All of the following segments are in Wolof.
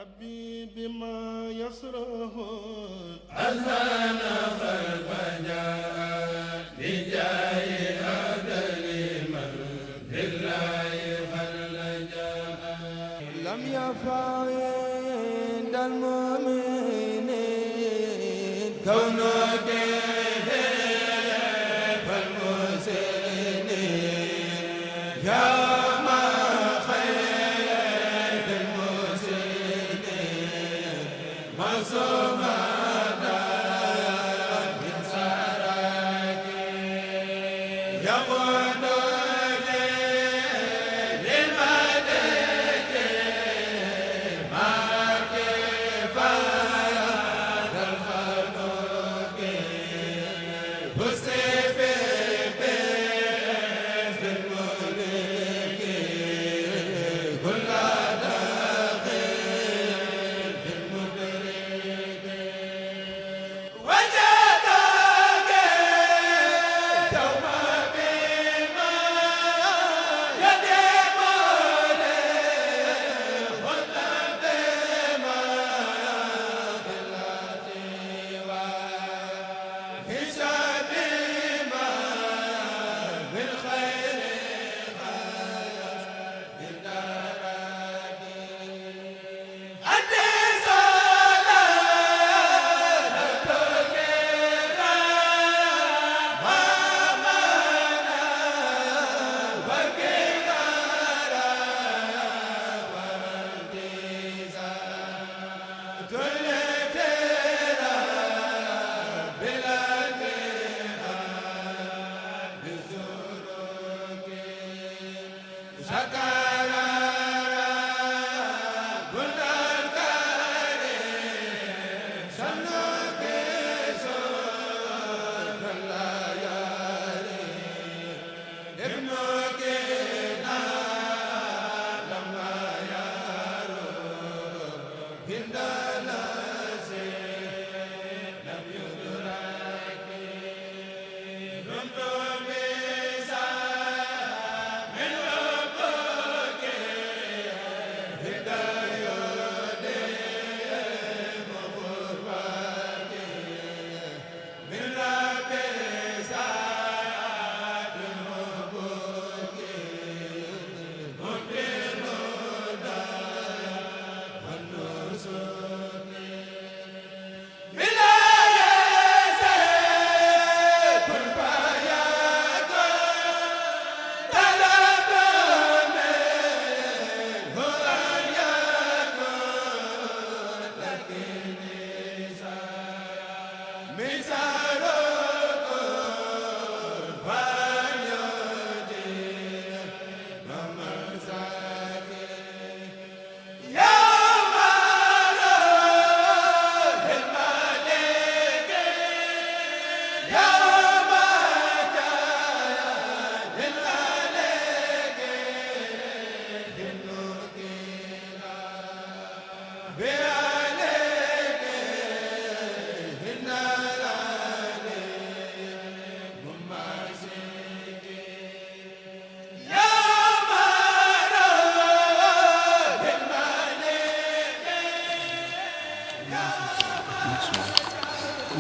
ربي بما يسره أذهان خلف جاء بجاه أدل من بالله خلجا لم يفعل المؤمنين كونك فالمسلمين يا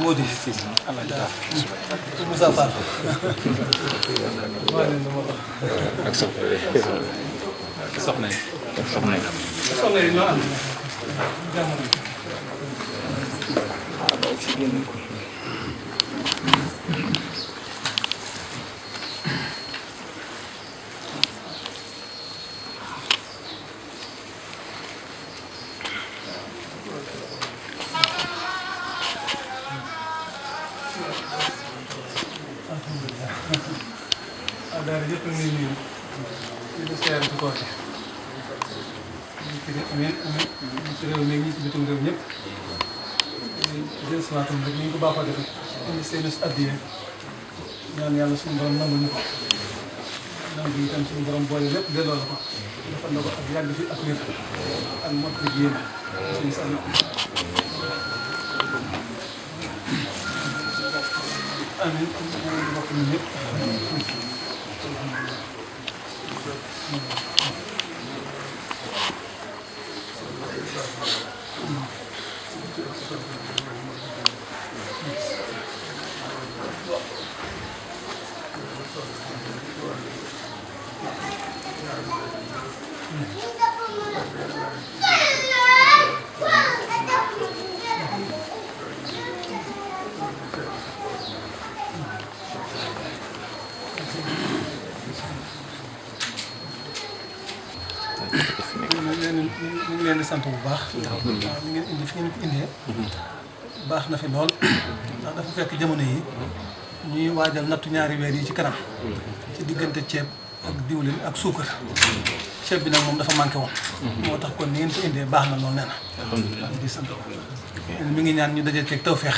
Mody Moussa Fall ak soxna yi ñoo ànd daara yëpp a ngi lay nuyu di la seer ci koote amiin ñi ci réew mi ñi ci bitim réew ñëpp jël si waatam rek ni ñu ko baaxoo defee indi seen addiya ñaan yàlla suñu borom nangu ñu ko nangu itam suñu borom boole lépp delloo la ko defal na ko ak yàgg fi ak wér ak mot bi yéen suñu sax amiin ñu bokk ñun ñëpp Thank you. sant bu baax. waaw li ngeen indi fi ngeen ko indee. baax na fi lool ndax dafa fekk jamono yi ñuy waajal nattu ñaari weer yi ci kanam. ci diggante ceeb ak diwlin ak suukar. ceeb bi nag moom dafa manqué woon. moo tax kon ni ngeen ko indee baax na lool nee na. alhamdulilah di sant mi ngi ñaan ñu dajee ceeg tawfeex.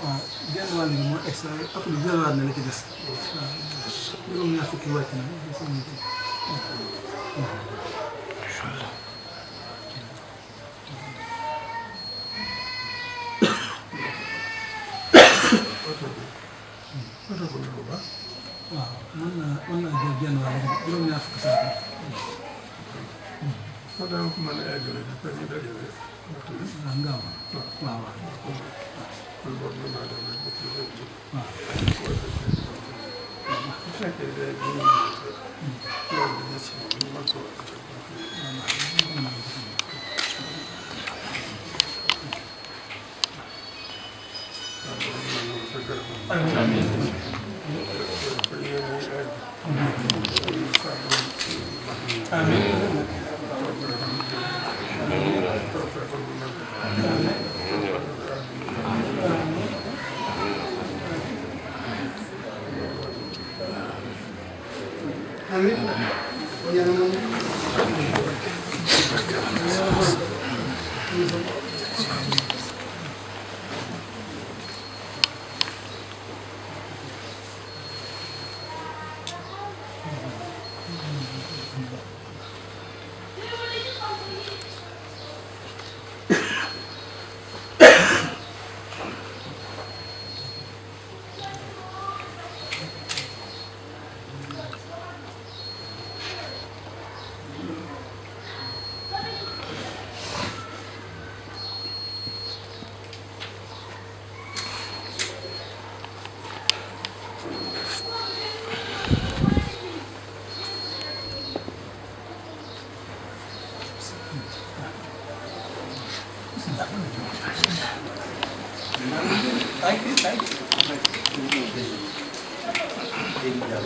waaw genn wàll gi moo extra après jëlaat na la ci des waaw juróom-ñaar fukki wàcc na waaw mën naa jël genn wàll gi juróom-ñaar fukki saako waaw ngaaw waaw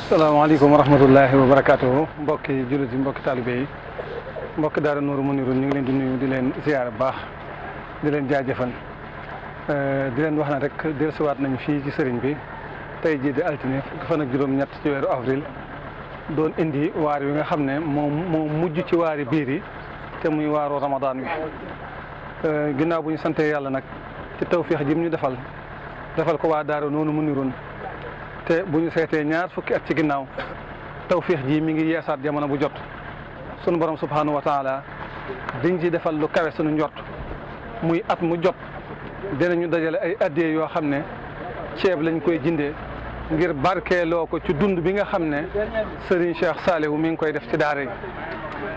salaamaaleykum wa rahmatullahi wa barakaatuhu mbokki jullit yi mbokki taalibe yi mbokki daara Nuuru Muniruun ñu ngi leen di nuyu di leen ziyaar bu baax di leen jaajëfal di leen wax na rek dellusiwaat nañu fii ci sëriñ bi tey jii di altine fukki fan ak juróom-ñett ci weeru avril doon indi waar wi nga xam ne moo mujj ci waari biir yi te muy waaru Ramadan wi ginnaaw bu ñu santee yàlla nag ci tawféex ji mu ñu defal ko waa daara Nuuru Muniruun te bu ñu seetee ñaar fukki at ci ginnaaw tawfiix ji mi ngi yeesaat jamono bu jot sunu borom subhanahu wa taala diñ ci defal lu kawe sunu njort muy at mu jot dinañu dajale ay addee yoo xam ne ceeb lañ koy jindee ngir barkeeloo ko ci dund bi nga xam ne Serigne Cheikh Saliou mi ngi koy def ci daara yi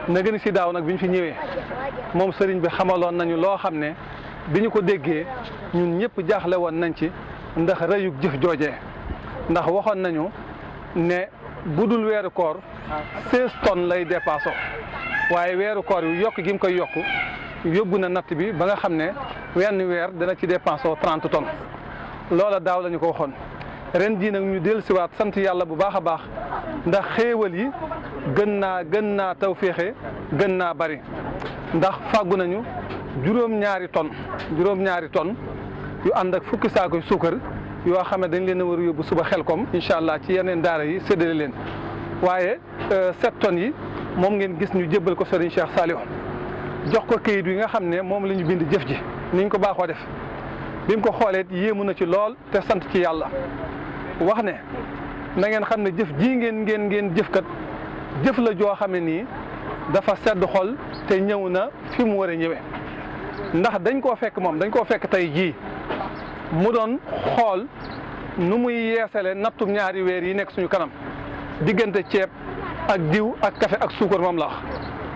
na gën si daaw nag bi ñu fi ñëwee moom Serigne bi xamaloon nañu loo xam ne bi ñu ko déggee ñun ñëpp jaaxle woon nañ ci ndax rëyug jëf joojee ndax waxoon nañu ne budul weeru koor 16 tonnes lay dépassé waaye weeru koor yu yokk gi mu koy yokk yóbbu na natt bi ba nga xam ne wenn weer dana ci dépensé 30 tonnes loola daaw la ñu ko waxoon ren jii nag ñu dellusiwaat sant yàlla bu baax a baax ndax xéewal yi gën naa tawféexe gën naa bari ndax fàggu nañu juróom-ñaari tonnes yu ànd ak fukki saako suukar yoo xam ne dañ leen a war a yóbbu suba Xelkom incha allah ci yeneen daara yi séddale leen waaye 7 tonnes yi moom ngeen gis ñu jébbal ko Serigne Cheikh Saliou jox ko kayit yi nga xam ne moom la ñu bind jëf ji niñ ko baaxoo def bi mu ko xoolee yéemu na ci lool te sant ci yàlla wax ne na ngeen xam ne jëf ji ngeen jëfkat jëf la joo xam ne nii dafa sedd xol te ñëw na fi mu war a ñëwee ndax dañ koo fekk tey jii mu doon xool nu muy yeesale nattum ñaari weer yi nekk suñu kanam diggante ceeb ak diw ak café ak suukar moom la wax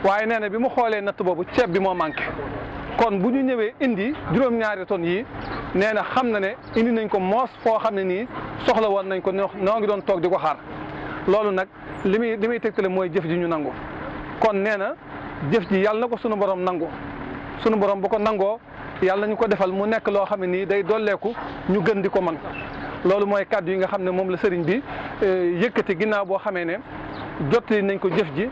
waaye nee na bi mu xoolee natt boobu ceeb bi moo manqué kon bu ñu ñëwee indi juróom-ñaari tonnes yi nee na xam na ne indi nañ ko moos foo xam ne nii soxla woon nañ ko noo ngi doon toog di ko xaar loolu nag li muy tegtale mooy jëf ji ñu nangu kon nee na jëf ji yàlla na ko sunu borom nangu sunu borom bu ko nangoo yàlla ñu ko defal mu nekk loo xam ne nii day dolleeku ñu gën di ko man loolu mooy kàddu yi nga xam ne moom la sëriñ bi yëkkati ginnaaw boo xamee ne jotali nañ ko jëf ji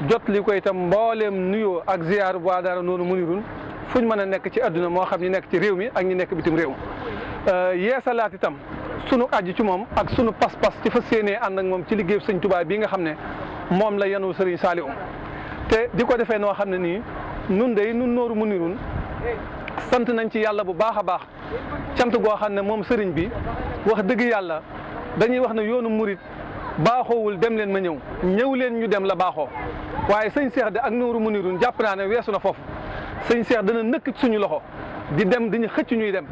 jotali ko itam mbooleem nuyoo ak ziar bu waa Daara Nourou Mouniroune fu ñu mën a nekk ci àdduna moo xam ñi nekk ci réew mi ak ñi nekk bitim réew yeesalaat itam sunu aju ci moom ak sunu pas-pas ci fas yéenee ànd ak moom ci liggéeyu sëñ Tuubaa bii nga xam ne moom la yanul sëriñ Saliou te di ko defee noo xam ne nii nun Nourou Mouniroune sant nañ ci yàlla bu baax a baax cant goo xam ne moom sëriñ bi wax dëgg yàlla dañuy wax ne yoonu murit baaxoowul dem leen ma ñëw leen ñu dem la baaxoo waaye sëñ Cheikh de ak Nourou Mouniroune jàpp naa ne weesu na foofu sëñ Cheikh dana nëkk suñu loxo di dem diñu xëcc ñuy dem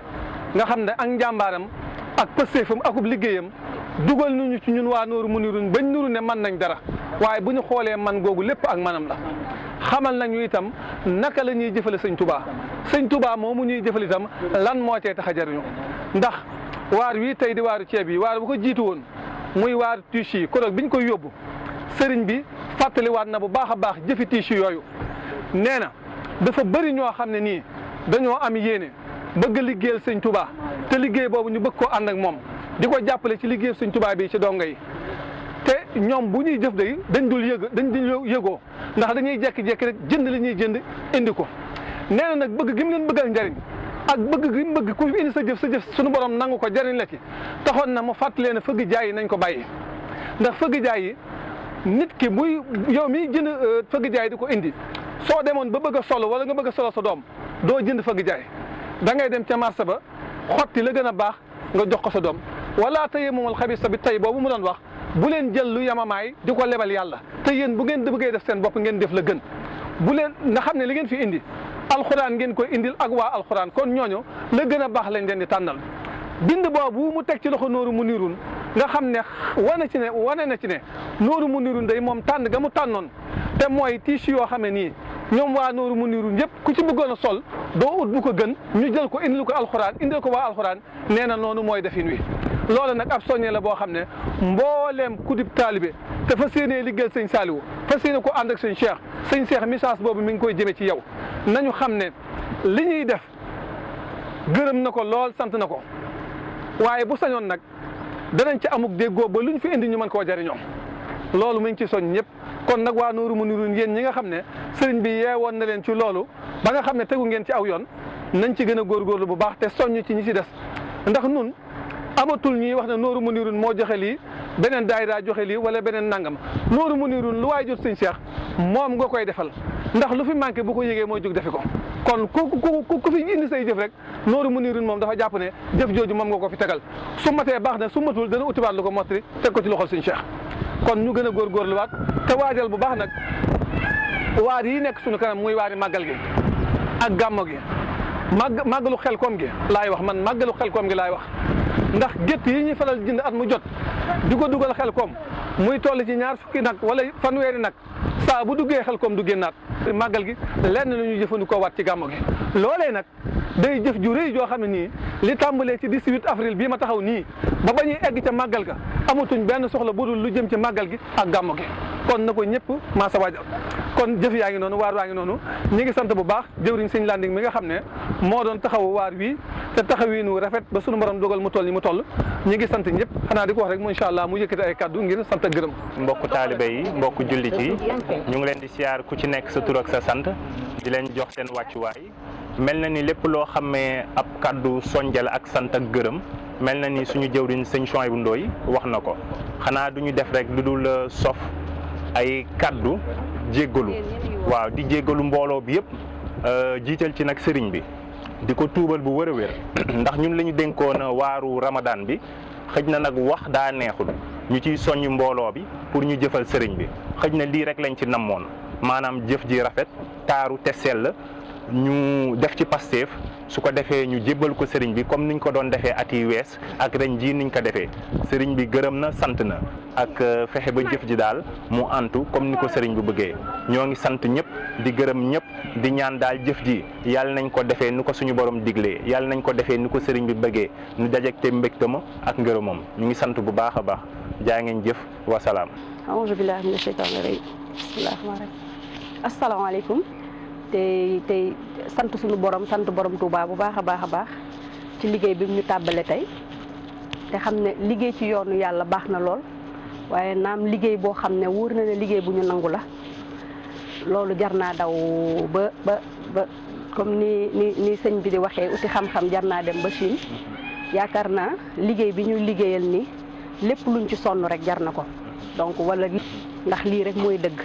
nga xam ne ak njàmbaaram ak pëstéefam akub liggéeyam dugal nañu ci ñun waa Nourou Mouniroune bañ nuru ne mën nañ dara waaye bu ñu xoolee man googu lépp ak manam la xamal nañu itam naka la ñuy jëfale sëñ Touba moomu ñuy jëfal itam lan moo cee tax a jariñu ndax waar wii tey di waaru ceeb yi waar bu ko jiitu woon muy waaru tiche yi koroog biñ koy yóbbu sëriñ bi fàttaliwaat na bu baax a baax jëfi tiche yooyu nee na dafa bëri ñoo xam ne nii dañoo am yéene bëgg a liggéeyal sëñ Touba te liggéey boobu ñu bëgg koo ànd ak moom di ko jàppale ci liggéeyal sëñ Touba bi ci donga yi te ñoom bu ñuy jëf day dañ dul yëgoo ndax dañuy jekki-jekki rek jënd li ñuy jënd indi ko nee na nag bëgg gi mu leen bëggal njariñ ak bëgg gi mu bëgg ku indi sa jëf suñu borom nangu ko jariñ la ci taxoon na mu fàttalee ne fëgg jaay yi nañ ko bàyyi ndax fëgg jaay yi nit ki buy yow miy jënd fëgg jaay di ko indi soo demoon ba bëgg a solo wala nga bëgg a solo sa doom doo jënd fëgg jaay da ngay dem ca marché ba xotti la gën a baax nga jox ko sa doom wala tey moomul xabisa bi tey boobu mu doon wax bu leen jël lu yamamaay di ko lebal yàlla te yéen bu ngeen bëggee def seen bopp ngeen def la gën bu leen nga xam ne li ngeen fi indi alxuraan ngeen koy indil ak waa alxuraan kon ñooñu la gën a baax lañ leen di tànnal bind boobu mu teg ci loxo Nourou Mouniroune nga xam ne wane na ci ne Nourou Mouniroune day moom tànn ga mu tànnoon te mooy tiche yoo xam ne nii ñoom waa Nourou Mouniroune yëpp ku ci bëggoon a sol doo ut bu ko gën ñu jël ko indil ko alxuraan indil ko waa alxuraan nee na noonu mooy defin wi loolu nag ab soññee la boo xam ne mbooleem ku dib taalibe te fas yéenee liggéeyal sëñ Saliou fas yéene ko ànd ak sëñ Cheikh message boobu mi ngi koy jëmee ci yow nañu xam ne li ñuy def gërëm na ko lool sant na ko waaye bu sañoon nag danañ ci amuk déggoo ba lu ñu fi indi ñu mën koo jariñoo loolu mi ngi ci soñ ñëpp kon nag waa Nourou Mouniroune yéen ñi nga xam ne sëriñ bi yeewoon na leen ci loolu ba nga xam ne tegu ngeen ci aw yoon nañ ci gën a góorgóorlu bu baax te soññ ci ñi ci des ndax nun amatul ñuy wax ne Nourou Mouniroune moo joxe lii beneen daayira joxe lii wala beneen nangam Nourou Mouniroune lu waay jot sëñ Cheikh moom nga koy defal ndax lu fi manqué bu ko yëgee mooy jóg defi ko kon ku fi indi say jëf rek Nourou Mouniroune moom dafa jàpp ne jëf jooju moom nga ko fi tegal su matee baax na su matul dana utiwaat lu ko mottali teg ko ci loxol sëñ Cheikh kon ñu gën a góorgóorluwaat te waajal bu baax nag waar yi nekk suñu kanam muy waari màggal gi ak gàmmo gi màggalu Xelkom gi laay wax man màggalu Xelkom gi laay wax ndax gétt yi ñuy faral jënd at mu jot di ko dugal Xelkom muy toll ci 20 nag wala fanweeri nag saa bu duggee Xelkom du génnaat màggal gi lenn la ñuy jëfandikoo waat ci gàmmo gi loolee nag day jëf ju rëy joo xam ne nii li tàmbalee ci 18 avril bii ma taxaw nii ba ñuy egg ca màggal ga amatuñ benn soxla bu dul lu jëm ci màggal gi ak gàmmo gi kon na ko ñëpp maasa waajal kon jëf yaa ngi noonu waar waa ngi noonu ñi ngi sant bu baax jëwriñ sëñ Landing mi nga xam ne moo doon taxawu waar wi te taxawiinu rafet ba sunu borom dogal mu toll ni mu toll ñi ngi sant ñëpp xanaa di ko wax rek mu incha allah mu yëkkati ay kaddu ngir sant ak gërëm. mbokku taalibe yi mbokku jullit yi ñu ngi leen di siyaar ku ci nekk sa tur ak sa sant di leen jox seen wàccuwaay mel na ni lépp loo xamee ab kaddu sonjal ak sant ak gërëm mel na ni suñu jëwriñ sëñ Souhaïbou Ndoye wax na ko xanaa du ñu def rek lu dul sof ay kaddu jéggalu waaw di jéggalu mbooloo bi yëpp jiital ci nag sëriñ bi di ko tuubal bu wër a wér ndax ñun la ñu dénkoon waaru Ramadan bi xëj na nag wax daa neexul ñu ciy soññ mbooloo bi pour ñu jëfal sëriñ bi xëj na lii rek lañ ci namoon maanaam jëf ji rafet taaru te sell ñu def ci Pastef su ko defee ñu jébbal ko sëriñ bi comme niñ ko doon defee at yi wees ak ren jii niñ ko defee sëriñ bi gërëm na sant na ak fexe ba jëf ji daal mu antu comme ni ko sëriñ bi bëggee ñoo ngi sant ñëpp di gërëm ñëpp di ñaan daal jëf ji yàlla nañ ko defee ni ko suñu borom diglee yàlla nañ ko defee ni ko sëriñ bi bëggee ñu dajegte mbégtama ak ngërëmam ñu ngi sant bu baax a baax jaa ngeen jëf wasalaam. aouzu billahi mina shaytaani rajim bismillahi rahmaani rahim asalaamaaleykum tey sant suñu borom sant borom Touba bu baax a baax ci liggéey bi ñu tàbbale tey te xam ne liggéey ci yoonu yàlla baax na lool waaye naam liggéey boo xam ne wóor na ne liggéey bu ñu nangu la loolu jar naa daw ba comme ni sëñ bi di waxee uti xam-xam jar naa dem ba Chine yaakaar naa liggéey bi ñu liggéeyal ni lépp luñ ci sonn rek jar na ko donc wala ndax lii rek mooy dëgg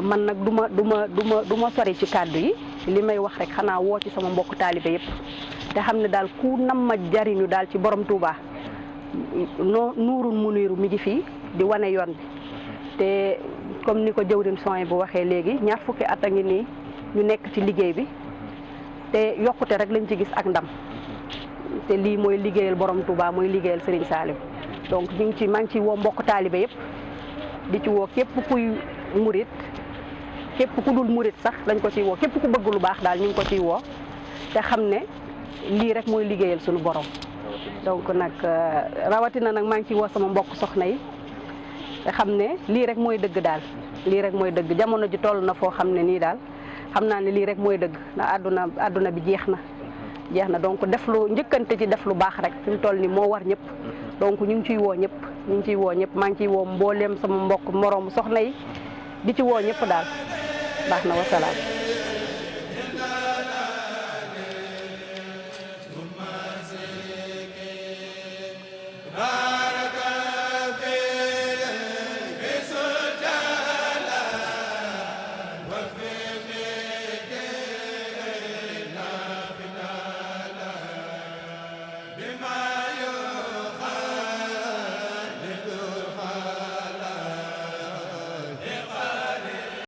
man nag du ma sori ci kàddu yi li may wax rek xanaa woo ci sama mbokk taalibe yëpp te xam ne daal ku nam ma jariñu daal ci borom Touba nuurun muniiru mi ngi fii di wane yoon bi te comme ni ko jëwrin soin bu waxee léegi 20 at a ngi nii ñu nekk ci liggéey bi te yokkute rek lañ ci gis ak ndam te lii mooy liggéeyal borom Touba mooy liggéeyal Serigne Saliou donc maa ngi ci woo mbokk taalibe yëpp di ci woo képp kuy murit képp ku dul murit sax dañ ko ciy woo képp ku bëgg lu baax daal ñu ngi ko ciy woo te xam ne lii rek mooy liggéeyal suñu borom donc nag rawatina nag maa ngi ciy woo sama mbokk soxna yi te xam ne lii rek mooy dëgg daal lii rek mooy dëgg jamono ji toll na foo xam ne nii daal xam naa ne lii rek mooy dëgg ndax àdduna bi jeex na donc def lu njëkkante ci def lu baax rek fi mu toll nii moo war ñëpp donc ñu ngi ciy woo ñëpp maa ngi ciy woo mbooleem sama mbokk moroomu soxna yi di ci woo ñëpp daal baax na wasalaam